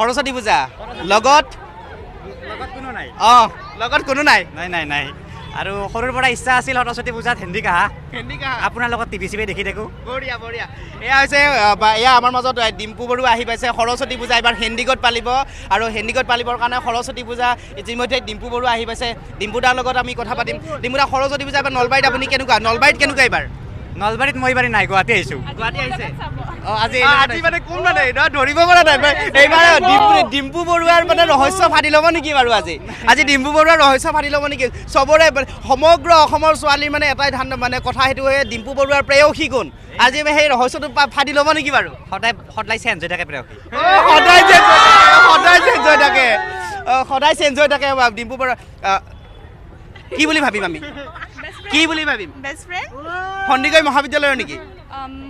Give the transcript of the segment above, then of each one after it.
সৰস্বতী পূজা লগত লগত কোনো নাই। অঁ, লগত কোনো নাই। নাই নাই নাই। আৰু সৰুৰ পৰা ইচ্ছা আছিল সৰস্বতী পূজাত হেন্দিক আহা। হেন্দিক আহা। আপোনাৰ লগত টিভি চিভি দেখি থাকোঁ। বঢ়িয়া বঢ়িয়া। এয়া হৈছে এয়া আমাৰ মাজত ডিম্পু বৰুৱা আহি পাইছে। সৰস্বতী পূজা এইবাৰ হেন্দিকত পালিব আৰু হেন্দিকত পালিবৰ কাৰণে সৰস্বতী পূজা ইতিমধ্যে ডিম্পু বৰুৱা আহি পাইছে। ডিম্পু দাৰ লগত আমি কথা পাতিম। ডিম্পু দা, সৰস্বতী পূজা এইবাৰ নলবাৰীত আপুনি কেনেকুৱা? নলবাৰীত কেনেকুৱা এইবাৰ? নলবাৰীত মই এইবাৰ নাই, গুৱাহাটী আহিছোঁ। গুৱাহাটী আহিছে? অঁ, আজি আজি মানে কোন মানে ধৰিব পৰা নাই এইবাৰ ডিম্পু বৰুৱাৰ মানে ৰহস্য ফাটি ল'ব নেকি বাৰু? আজি আজি ডিম্পু বৰুৱাৰ ৰহস্য ফাটি ল'ব নেকি? চবৰে সমগ্ৰ অসমৰ ছোৱালীৰ মানে এটাই ধান মানে কথা সেইটো হয়, ডিম্পু বৰুৱাৰ প্ৰেয়সী কোন? আজি সেই ৰহস্যটো ফাটি ল'ব নেকি বাৰু? সদায় সদায় চেঞ্জ হৈ থাকে প্ৰেয়সী। সদায় চেঞ্জ, সদায় চেঞ্জ হৈ থাকে, সদায় চেঞ্জ হৈ থাকে ডিম্পু বৰুৱা। কি বুলি ভাবিম আমি? কি বুলি ভাবিম? Best friend. Sandikoi মহাবিদ্যালয়ৰ নেকি?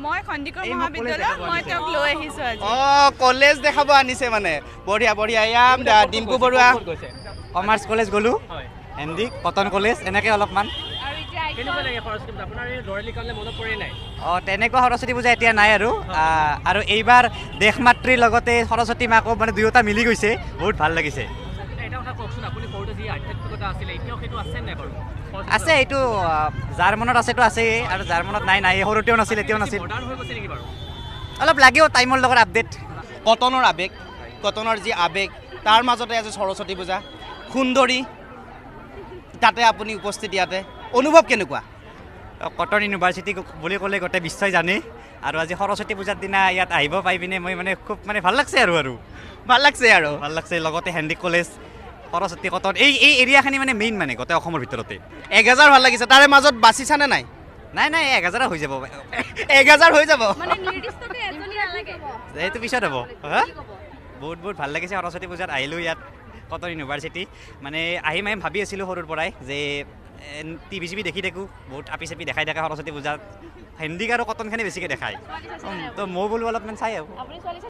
মই সন্দিকৈ মহাবিদ্যালয়, মই তেওঁক লৈ আহিছোঁ আজি। অঁ, কলেজ দেখাব আনিছে মানে। বঢ়িয়া বঢ়িয়া। এয়া ডিম্পু বৰুৱা। কমাৰ্চ কলেজ গ'লোঁ, হেন্দিক, কটন কলেজ, এনেকৈ অলপমান। অঁ, তেনেকুৱা সৰস্বতী পূজা এতিয়া নাই আৰু। আৰু এইবাৰ দেশ মাতৃৰ লগতে সৰস্বতী মাকো মানে দুয়োটা মিলি গৈছে, বহুত ভাল লাগিছে। আছে, এইটো যাৰ মনত আছেতো আছেই, আৰু যাৰ মনত নাই নাই। সৰুতেও নাছিল, এতিয়াও নাছিল। অলপ লাগেও টাইমৰ লগত আপডেট। কটনৰ আৱেগ, কটনৰ যি আৱেগ, তাৰ মাজতে আজি সৰস্বতী পূজা সুন্দৰী, তাতে আপুনি উপস্থিত ইয়াতে অনুভৱ কেনেকুৱা? কটন ইউনিভাৰ্চিটি বুলি ক'লে গোটেই বিশ্বই জানে, আৰু আজি সৰস্বতী পূজাৰ দিনা ইয়াত আহিব পাই পিনে মই মানে খুব মানে ভাল লাগছে আৰু আৰু ভাল লাগছে আৰু ভাল লাগছে। লগতে হেন্দিক কলেজ, সৰস্বতী, কটন, এই এই এৰিয়াখিনি মানে মেইন মানে গোটেই অসমৰ ভিতৰতে। 1000 ভাল লাগিছে। তাৰে মাজত বাচিছানে নাই? নাই নাই, 1000 হৈ যাব। 1000 হৈ যাব, সেইটো পিছত হ'ব। বহুত বহুত ভাল লাগিছে সৰস্বতী পূজাত আহিলোঁ ইয়াত কটন ইউনিভাৰ্চিটি। মানে আহিম আহিম ভাবি আছিলোঁ সৰুৰ পৰাই, যে টিভি চিভি দেখি থাকোঁ, বহুত আপি চাপি দেখাই থাকে সৰস্বতী পূজাত, হেন্দিক আৰু কটনখিনি বেছিকৈ দেখায়, তো মই বোলো অলপমান চাই আহোঁ।